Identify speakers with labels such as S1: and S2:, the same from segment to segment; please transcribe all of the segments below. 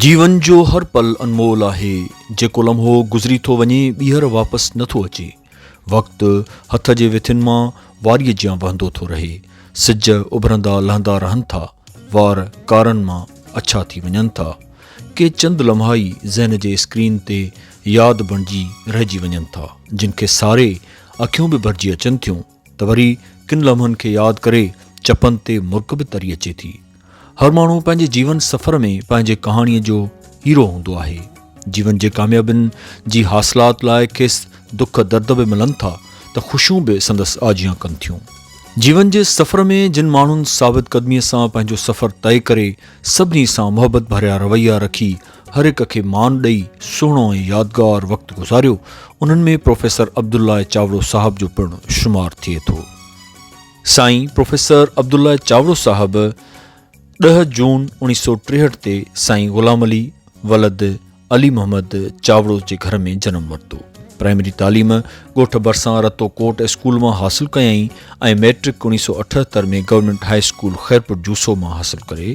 S1: جيون جو هر پل انمول آهي، جيڪو لمحو گذري ٿو وڃي ٻيهر واپس نه ٿو اچي. وقت هٿ جي وٿين مان واريء جيان وهندو ٿو رهي. سج اڀرندا لهندا رهن ٿا. وار ڪارن مان اڇا ٿي وڃن ٿا. ڪي چند لمحا ئي ذهن جي اسڪرين تي ياد بڻجي رهجي وڃن ٿا، جن کي ساري اکيون به ڀرجي اچن ٿيون. ته وري ڪن لمحن کي ياد ڪري چپن تي مرڪ به تري اچي ٿي. هر ماڻهو پنهنجي جيون سفر ۾ پنهنجي ڪهاڻيء جو هيرو هوندو آهي. جيون جي ڪاميابين جي حاصلات لاء کيس دک درد به ملن ٿا ته خوشيون به سندس آجيان ڪن ٿيون. جيون جي سفر ۾ جن ماڻهن ثابت قدميء سان پنهنجو سفر طئي ڪري سڀني سان محبت ڀريا رويا رکي هر هڪ کي مان ڏئي سهڻو ۽ يادگار وقت گذاريو، انهن ۾ پروفيسر عبدالله چاوڙو صاحب جو پڻ شمار ٿئي ٿو. سائين پروفيسر عبدالله چاوڙو صاحب ڏهه جون اوڻيهه سؤ ٽيهٺ تي سائين غلام علي ولد علي محمد چاوڙو جي گهر ۾ جنم ورتو. پرائمري تعليم ڳوٺ ڀرسان رتو ڪوٽ اسڪول مان حاصل ڪيائين ۽ matric 1978 ۾ government high school Khairpur Juso مان حاصل ڪري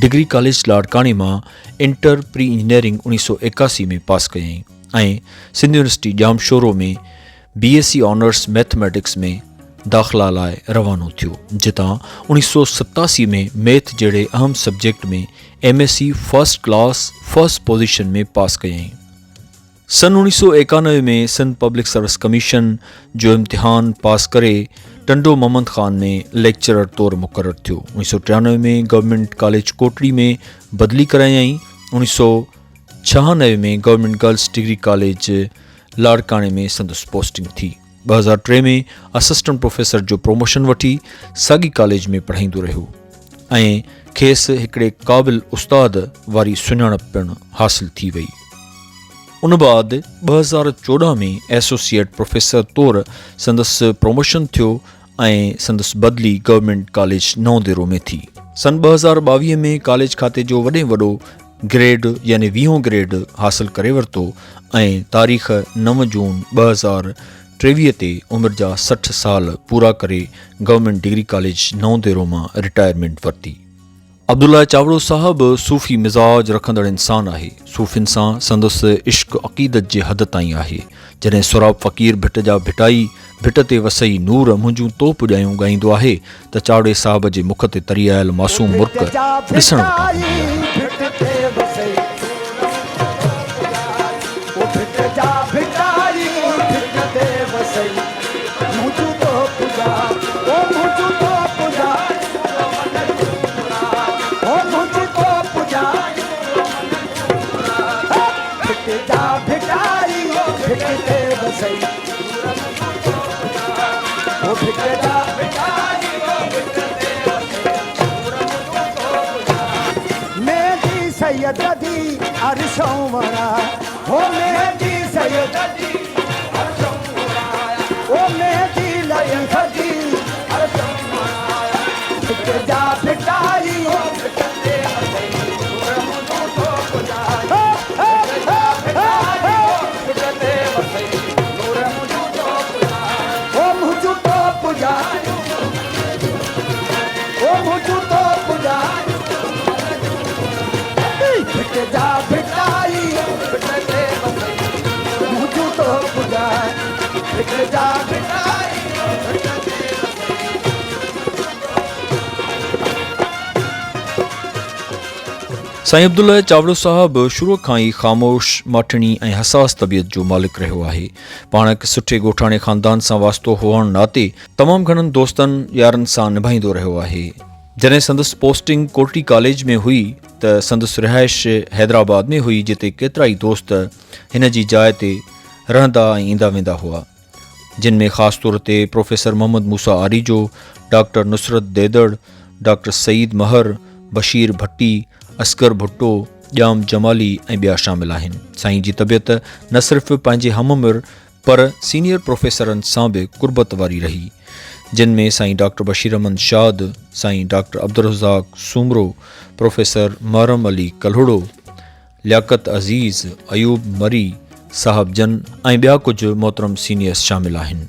S1: ڊگري ڪاليج لاڙڪاڻي مان انٽر پري انجنيئرنگ 1981 ۾ پاس ڪيائين ۽ Sindh university Jamshoro ۾ B S C honours mathematics ۾ داخلا لاء روانو ٿيو جتان 1987 ۾ ميٿ جهڙي اهم subject ۾ M S C first class first position ۾ pass ڪيائين. سن 1991 ۾ سنڌ پبلڪ سروس ڪميشن جو امتحان پاس ڪري ٽنڊو محمد خان ۾ ليڪچرر طور مقرر ٿيو. 1993 ۾ گورنمينٽ ڪاليج ڪوٽڙي ۾ بدلي ڪرايائين. 1996 ۾ گورنمينٽ گرلس ڊگري ڪاليج لاڙڪاڻي ۾ سندس پوسٽنگ ٿي. 2003 ۾ اسسٽنٽ پروفيسر جو پروموشن وٺي ساڳي ڪاليج ۾ پڙهائيندو رهيو ۽ کيس هڪڙي قابل استاد واري سڃاڻپ پڻ حاصل ٿي وئي. ان بعد 2014 ۾ ايسوسيئيٽ پروفيسر طور سندس پروموشن ٿيو ۽ سندس بدلي گورنمينٽ ڪاليج نئون ديرو ۾ ٿي. سن 2022 ۾ ڪاليج کاتي جو وڏي ۾ وڏو گريڊ يعني ويهون گريڊ حاصل ڪري ورتو ۽ تاريخ نو جون 2023 تي عمر جا 60 سال پورا ڪري گورنمينٽ ڊگري ڪاليج نئون ديرو مان رٽائرمينٽ ورتي. عبدالله چاوڙو صاحب صوفي مزاج رکندڙ انسان آهي. صوفين سان سندس عشق عقيدت جي حد تائين آهي. جڏهن سهراب فقير ڀٽ جا ڀٽائي ڀٽ تي وسئي نور منهنجون تو پڄايون ڳائيندو آهي ته چاوڙي صاحب جي مک تي تري آيل معصوم مرڪ ڏسڻ وٽان هوندي آهي. سائين عبدالله چاوڙو صاحب شروع کان ئي خاموش، ماٺيڻي ۽ حساس طبيعت جو مالڪ رهيو آهي. پاڻ هڪ سٺي ڳوٺاڻي خاندان سان واسطو هئڻ ناتي تمام گهڻن دوستن يارن سان نڀائيندو رهيو آهي. جڏهن سندس پوسٽنگ ڪوٽڙي ڪاليج ۾ هئي ته سندس رهائش حيدرآباد ۾ هئي جتي ڪيترائي دوست هن جي جاء تي رهندا ۽ ايندا ويندا هئا، جن ۾ خاص طور تي professor Muhammad Musa Arijo, doctor Nusrat Didar, doctor Saeed Mehar, Bashir Bhatti, Asghar Bhutto, Jam Jamali ۽ ٻيا شامل آهن. سائين جي طبيعت نه صرف پنهنجي هم عمر پر سينيئر پروفيسرن سان به قربت واري رهي، جن ۾ سائين ڊاڪٽر بشير احمد شاد، سائين ڊاڪٽر عبدالرزاق سومرو، پروفيسر محرم علي ڪلهوڙو، لياقت عزيز، ايوب مري صاحب جن ۽ ٻيا ڪجهه محترم سينيئرس شامل آهن.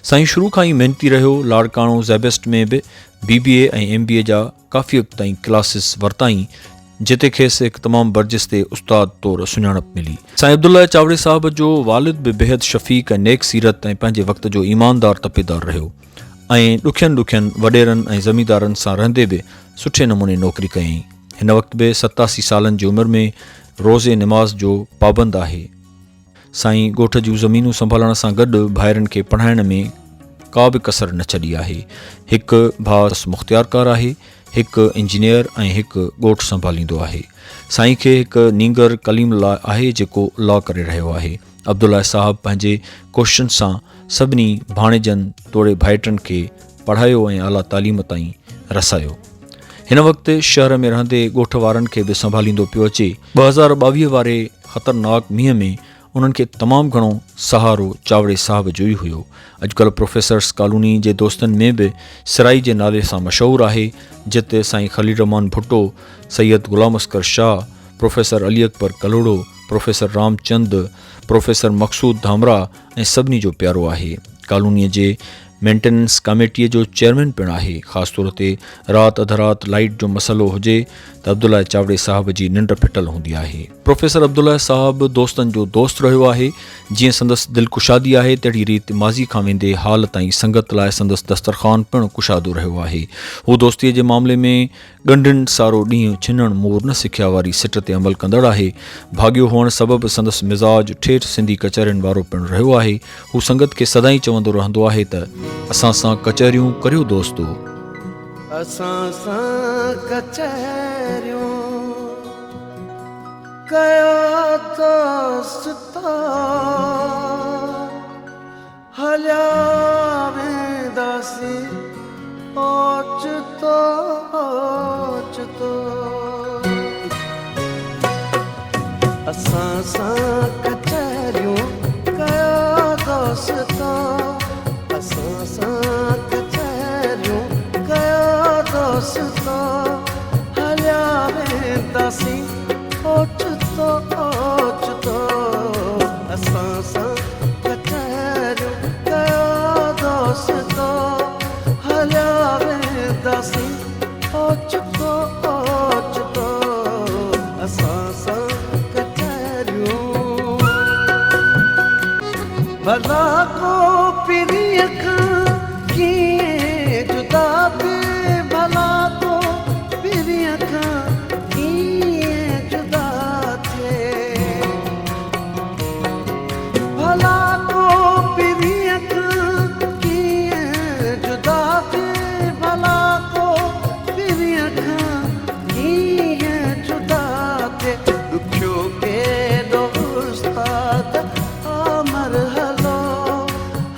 S1: سائين شروع کان ئي محنتي رهيو، لاڙڪاڻو زيبسٽ ۾ به بي بي اي ۽ ايم بي اي جا ڪافي وقت تائين ڪلاسز ورتائين. جتي کيس هڪ تمام برجستي استاد طور سڃاڻپ ملي. سائين عبدالله چاوڙي صاحب جو والد به بيحد شفيق ۽ نيڪ سيرت ۽ پنهنجي وقت جو ايماندار تپيدار رهيو ۽ ڏکين ڏکين وڏيرن ۽ زميندارن سان رهندي به سٺي نموني نوڪري ڪيائين. هن وقت به 87 سالن جي عمر ۾ روزي نماز جو پابند آهي. سائين ڳوٺ جون زمينون سنڀالڻ سان گڏ ڀائرن کي پڙهائڻ ۾ ڪا به ڪسر نه ڇڏي آهي. هڪ ڀاء مختيارڪار آهي، هڪ انجنيئر ۽ هڪ ڳوٺ سنڀاليندو آهي. سائين کي هڪ نينگر ڪليم الله آهي جيڪو لا ڪري رهيو آهي. عبدالله صاحب پنهنجي ڪوششن سان سڀني ڀاڻيجن توڙي ڀائٽن کي پڙهايو ۽ اعليٰ تعليم تائين رسايو. هن وقت شهر ۾ رهندي ڳوٺ وارن کي به سنڀاليندو پيو اچي. 2022 واري خطرناڪ مينهن ۾ انهن کي تمام گهڻو سهارو چاوڙي صاحب جو ئي هيو. اڄڪلهه پروفيسرس ڪالوني جي دوستن ۾ به سرائي جي نالي سان مشهور آهي، جت سائين خليل الرحمان ڀٽو، سيد غلام اصغر شاهه، پروفيسر علي اڪبر ڪلهوڙو، پروفيسر رام چند، پروفيسر مقصود ڌامراهه ۽ سڀني جو پيارو آهي. ڪالونيء جي مينٽيننس ڪاميٽيء جو چيئرمين پڻ آهي. خاص طور تي رات اڌ رات لائيٽ جو مسئلو هجي ته عبدالله چاوڙي صاحب جي ننڊ ڦٽل هوندي آهي. پروفيسر عبدالله صاحب دوستن جو دوست رهيو آهي. جيئن سندس دل ڪشادي آهي تهڙي ريت ماضي کان ويندي حال تائين سنگت لاء سندس دسترخوان پڻ ڪشادو رهيو آهي. هو دوستيء جي معاملي ۾ ڳنڍين سارو ڏينهن ڇنڻ مور نه سکيا واري سٽ تي عمل ڪندڙ آهي. ڀاڳيو هئڻ سبب سندس مزاج ٺيٺ سنڌي ڪچهرين وارو پڻ رهيو آهي. هو سنگت کي سدائين چوندو رهندو آهي ته، اسان سان ڪچهريون ڪريو دوستو.
S2: اسان سان ڪچهريون ڪيو دوستو. هليا وينداسين اوچتو اوچتو. اسان سان ڪچهريون ڪيو دوستو. اسان سان ڪچهريون ڪيو دوستو. هليا وينداسين اوچتو اوچتو. اسان سان ڪچهريون ڪيو دوستو هليا وينداسين اوچتو اوچتو اسان سان ڪچهريون ڀلا ڪو پرينء کان ڪيئن جدا ٿئي ڀلا ڪو پرينء کان ڪيئن جدا ٿئي. ڀلا ڪو پرينء کان ڪيئن جدا ٿئي ڀلا ڪو پرينء کان ڪيئن جدا ٿئي ڏکيو ڪيڏو استاد آ مرحلو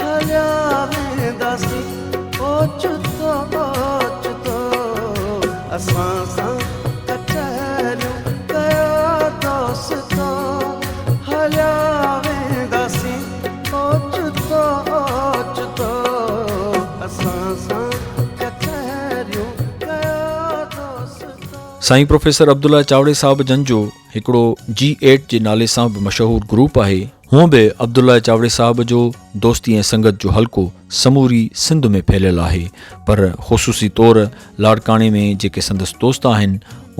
S2: هليا وينداسين اوچتو اوچتو اسان سان ڪچهريون ڪيو دوستو هليا وينداسين اوچتو اوچتو اسان سان ڪچهريون ڪيو دوستو.
S1: سائين پروفيسر عبدالله چاوڙي صاحب جن جو هڪڙو جي ايٽ جي نالي سان به مشهور گروپ آهي. هونء به عبدالله چاوڙي صاحب جو دوستي ۽ سنگت جو حلقو سموري سنڌ ۾ ڦهليل آهي پر خصوصي طور لاڙڪاڻي ۾ جيڪي سندس دوست آهن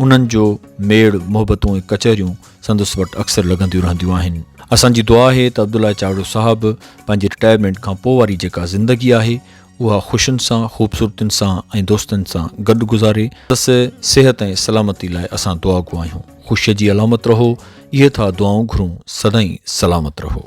S1: انهن جو ميڙ محبتون ۽ ڪچهريون سندس وٽ اڪثر لڳنديون رهنديون آهن. اسان جي دعا آهي ته عبدالله چاوڙو صاحب پنهنجي رٽائرمينٽ کان پوء واري جيڪا زندگي آهي اها خوشين سان، خوبصورتين سان ۽ دوستن سان گڏ گذاري. سندس صحت ۽ سلامتي لاء اسان دعاگو آهيون. خوشيء جي علامت رهو، اهي ٿا دعائون گهرون، سدائين سلامت رهو.